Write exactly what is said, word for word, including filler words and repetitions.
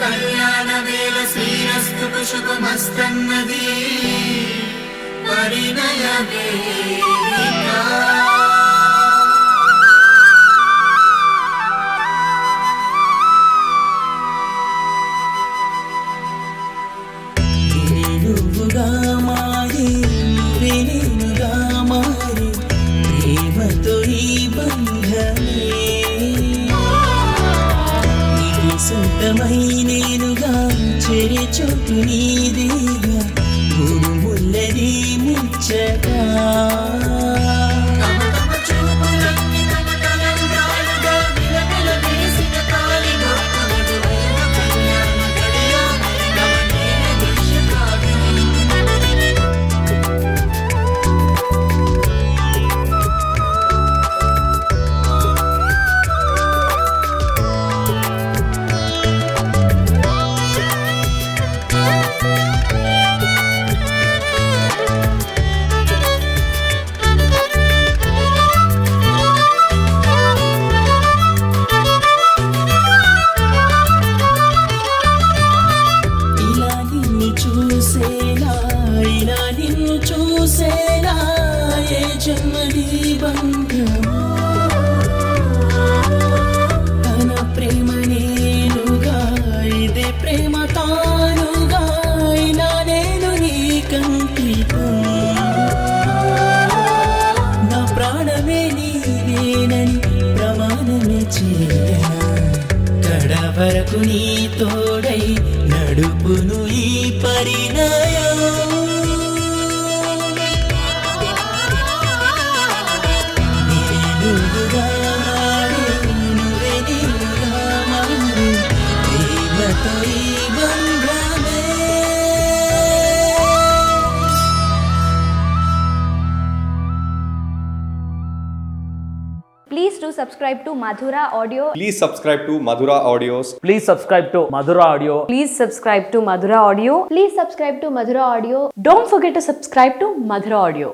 कल्याणवेलसीरस्तु कुशुकुमस्तन्नदी परिणयवेदिका। రేణువుగా మారి, వెన్నెలగా మారి, ప్రేమతో ఈ బంధమే. నీకు సొంతమై నేనుగా, చేరే చోటు నీదేగా, మూడు ముళ్ళది ముచ్చట. ఇలా నిన్ను చూసేలా, ఇలా నిన్ను చూసేలా, ఏ జన్మది బంధమో. తన ప్రేమ నేనుగా, ఇదే ప్రేమ తానుగా, ఇలా నేను నీకంకితం. నా ప్రాణమే నీవేనని ప్రమాణమే చేయనా, కడ వరకు నీ తోడై నడుపును ఈ పరిణయం. నిన్నుగా మారే, నువ్వే నిన్నుగా మారే, ప్రేమతో ఈ బంధమే. Please do subscribe to Madhura Audio. Please subscribe to Madhura Audios. Please subscribe to Madhura Audio. Please subscribe to Madhura Audio. Please subscribe to Madhura Audio. Don't forget to subscribe to Madhura Audio.